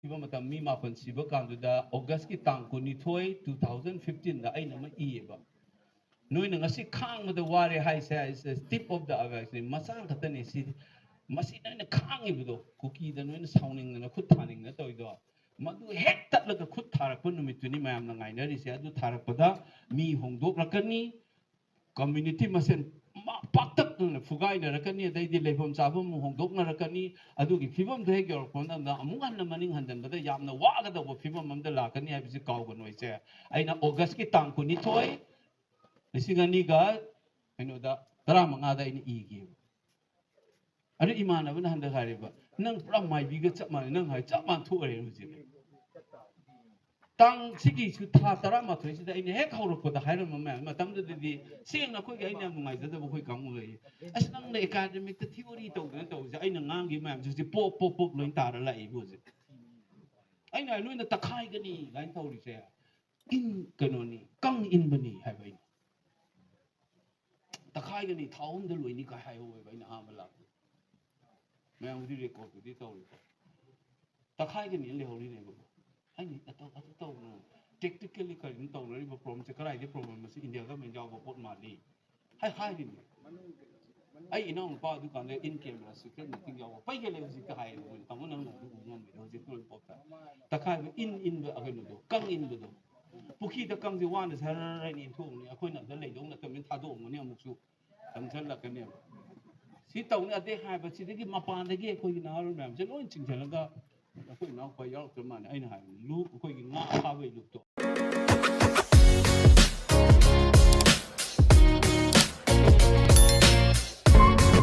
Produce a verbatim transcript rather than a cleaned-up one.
ꯄꯤꯕ ꯃꯇꯝ, ꯃꯤ ꯃꯥꯄꯟ ꯁꯤꯕ ꯀꯥꯟꯗꯨꯗ, ꯑꯣꯒꯁꯀꯤ ꯇꯥꯡ ꯀꯨꯟꯅꯤꯊꯣꯏ, two thousand fifteen ꯗ ꯑꯩꯅ ꯑꯃ ꯏꯌꯦꯕ꯫ "ꯅꯣꯏꯅ ꯉꯁꯤ ꯈꯥꯡꯕꯗ ꯋꯥꯔꯦ ꯍꯥꯏꯁꯦ, is the tip of the iceberg ꯅꯤ, ꯃꯆꯥ ꯈꯛꯇꯅꯤ ꯁꯤꯗꯤ꯫ ꯃꯁꯤ ꯅꯣꯏꯅ ꯈꯥꯡꯉꯤꯕꯗꯣ, ꯀꯨꯀꯤꯗ ꯅꯣꯏꯅ ꯁꯥꯎꯅꯤꯡꯗꯅ ꯈꯨꯠ ꯊꯥꯅꯤꯡꯗꯅ ꯇꯧꯔꯤꯗꯣ, ꯃꯗꯨ ꯍꯦꯛ ꯇꯠꯂꯒ ꯈꯨꯠ ꯊꯥꯔꯛꯄ ꯅꯨꯃꯤꯠꯇꯨꯅꯤ ꯃꯌꯥꯝꯅ ꯉꯥꯏꯅꯔꯤꯁꯦ꯫ ꯑꯗꯨ ꯊꯥꯔꯛꯄꯗ ꯃꯤ ꯍꯣꯡꯗꯣꯛꯂꯛꯀꯅꯤ, ꯀꯝꯃ꯭ꯌꯨꯅꯤꯇꯤ ꯃꯁꯦꯟ ꯃꯥ ꯄꯥꯛꯇꯛꯅꯅ ꯐꯨꯒꯥꯏꯅꯔꯛꯀꯅꯤ, ꯑꯗꯩꯗꯤ ꯂꯩꯐꯝ ꯆꯥꯐꯝ ꯑꯃꯨꯛ ꯍꯣꯡꯗꯣꯛꯅꯔꯛꯀꯅꯤ꯫ ꯑꯗꯨꯒꯤ ꯐꯤꯕꯝꯗꯨ ꯍꯦꯛ ꯌꯧꯔꯛꯄ ꯃꯇꯝꯗ ꯑꯃꯨꯛ ꯍꯟꯅ ꯃꯅꯤꯡ ꯍꯟꯖꯟꯕꯗ ꯌꯥꯝꯅ ꯋꯥꯒꯗꯧꯕ ꯐꯤꯕꯝ ꯑꯃꯗ ꯂꯥꯛꯀꯅꯤ ꯍꯥꯏꯕꯁꯤ ꯀꯥꯎꯒꯅꯨ ꯍꯥꯏꯁꯦ꯫ ꯑꯩꯅ ꯑꯣꯒꯁꯀꯤ ꯇꯥꯡ ꯀꯨꯟꯅꯤꯊꯣꯏ, ꯂꯤꯁꯤꯡ ꯑꯅꯤꯒ ꯀꯩꯅꯣꯗ ꯇꯔꯥꯃꯉꯥꯗ ꯑꯩꯅ ꯏꯒꯦꯕ꯫ ꯑꯗꯨ ꯏꯃꯥꯟꯅꯕꯅ ꯍꯟꯗꯛ ꯍꯥꯏꯔꯦꯕ, "ꯅꯪ ꯄꯨꯔꯥ ꯃꯥꯏꯕꯤꯒ ꯆꯞ ꯃꯥꯟꯅꯩ, ꯅꯪ ꯍꯥꯏ ꯆꯞ ꯃꯥꯟꯅ ꯊꯣꯛꯑꯔꯦ ꯍꯧꯖꯤꯛ"꯫ ꯇꯥꯡ ꯁꯤꯒꯤꯁꯨ ꯊꯥ ꯇꯔꯥꯃꯥꯊꯣꯏꯁꯤꯗ ꯑꯩꯅ ꯍꯦꯛ ꯍꯧꯔꯛꯄꯗ ꯍꯥꯏꯔꯝꯕ ꯃꯌꯥꯝ, ꯃꯇꯝꯗꯨꯗꯗꯤ ꯁꯦꯡꯅ ꯑꯩꯈꯣꯏꯒꯤ, ꯑꯩꯅ ꯌꯥꯝ ꯅꯨꯡꯉꯥꯏꯖꯗꯕ ꯑꯩꯈꯣꯏ ꯀꯥꯡꯕꯨ ꯂꯩꯌꯦ, "ꯑꯁ, ꯅꯪꯅ ꯑꯦꯀꯥꯗꯃꯤꯛꯇ ꯊꯤꯑꯣꯔꯤ ꯇꯧꯗꯅ ꯇꯧꯕꯁꯦ", ꯑꯩꯅ ꯉꯥꯡꯈꯤꯕ ꯃꯌꯥꯝꯁꯦ ꯍꯧꯖꯤꯛ ꯄꯣꯞ ꯄꯣꯞ ꯄꯣꯞ ꯂꯣꯏ ꯇꯥꯔ ꯂꯥꯛꯏꯕ ꯍꯧꯖꯤꯛ꯫ ꯑꯩꯅ ꯍꯥꯏ, "ꯅꯣꯏꯅ ꯇꯛꯈꯥꯏꯒꯅꯤ" ꯀꯥꯏꯅ ꯇꯧꯔꯤꯁꯦ, ꯏꯟ ꯀꯩꯅꯣꯅꯤ, ꯀꯪ ꯏꯟꯕꯅꯤ ꯍꯥꯏꯕ ꯑꯩꯅ꯫ "ꯇꯛꯈꯥꯏꯒꯅꯤ, ꯊꯥ ꯑꯍꯨꯝꯗ ꯂꯣꯏꯅꯤ" ꯀꯥꯏ ꯍꯥꯏꯍꯧꯋꯦꯕ ꯑꯩꯅ ꯑꯍꯥꯟꯕ ꯂꯥꯛꯄꯗ꯫ ꯃꯌꯥꯝꯒꯤꯗꯤ ꯔꯦꯀꯣꯔꯠꯄꯨꯗꯤ ꯇꯧꯔꯤꯀꯣ꯫ "ꯇꯛꯈꯥꯏꯒꯅꯤꯅ" ꯂꯩꯍꯧꯔꯤꯅꯦꯕꯀꯣ꯫ ꯑꯩꯅ ꯑꯇꯧ-, ꯑꯗꯨ ꯇꯧꯅꯨ꯫ ꯇꯦꯛꯇꯤꯀꯦꯜꯂꯤ ꯀꯔꯤꯅꯣ ꯇꯧꯅꯔꯤꯕ ꯄ꯭ꯔꯣꯕ꯭ꯂꯦꯝꯁꯦ? ꯀꯗꯥꯏꯗꯒꯤ ꯄ꯭ꯔꯣꯕ꯭ꯂꯦꯝ? ꯃꯁꯤ ꯏꯟꯗꯤꯌꯥ ꯒꯃꯦꯟ ꯌꯥꯎꯕ ꯄꯣꯠ ꯃꯥꯜꯂꯤ꯫ ꯍꯥꯏ, ꯍꯥꯏꯔꯤꯅꯦ꯫ ꯑꯩ ꯏꯅꯥꯎꯅꯨꯄꯥ ꯑꯗꯨꯀꯥꯟꯗ in camera secret meeting ꯌꯥꯎꯕ ꯄꯩꯒꯦ ꯂꯩ ꯍꯧꯖꯤꯛꯇ ꯍꯥꯏꯌꯦ꯫ "ꯇꯥꯃꯣ, ꯅꯪꯅ ꯑꯗꯨ ꯎ ꯉꯝꯃꯤꯗꯣ ꯍꯧꯖꯤꯛ ꯂꯣꯏ ꯄꯣꯞ ꯇꯥꯏ"꯫ ꯇꯛꯈꯥꯏꯕ ꯏꯟ ꯏꯟꯕ ꯀꯩꯅꯣꯗꯣ, ꯀꯪ ꯏꯟꯕꯗꯣ꯫ ꯄꯨꯈ꯭ꯔꯤꯗ ꯀꯪꯁꯦ ꯋꯥꯅ ꯁꯔ ꯍꯥꯏꯅ ꯏꯟꯊꯣꯛꯑꯝꯅꯤ꯫ ꯑꯩꯈꯣꯏꯅ ꯑꯗ ꯂꯩꯗꯧ ꯅꯠꯇꯕꯅꯤꯅ ꯊꯥꯗꯣꯛꯑꯝꯒꯅꯤ ꯑꯃꯨꯛꯁꯨ꯫ ꯆꯪꯁꯜꯂꯛꯀꯅꯦꯕ꯫ ꯁꯤ ꯇꯧꯅꯤ ꯑꯗꯩ ꯍꯥꯏꯕ, ꯁꯤꯗꯒꯤ ꯃꯄꯥꯟꯗꯒꯤ ꯑꯩꯈꯣꯏꯒꯤ ꯅꯍꯥꯔꯣꯜ ꯃꯌꯥꯝꯁꯦ ꯂꯣꯏ ꯆꯤꯡꯁꯤꯜꯂꯒ ꯑꯩꯈꯣꯏ ꯏꯅꯥꯎꯄꯥ ꯌꯥꯎꯔꯛꯇ꯭ꯔ ꯃꯥꯜꯂꯦ꯫ ꯑꯩꯅ ꯍꯥꯏꯕ ꯂꯨꯞ, ꯑꯩꯈꯣꯏꯒꯤ ꯉꯥ ꯐꯥꯕꯒꯤ ꯂꯨꯞꯇꯣ꯫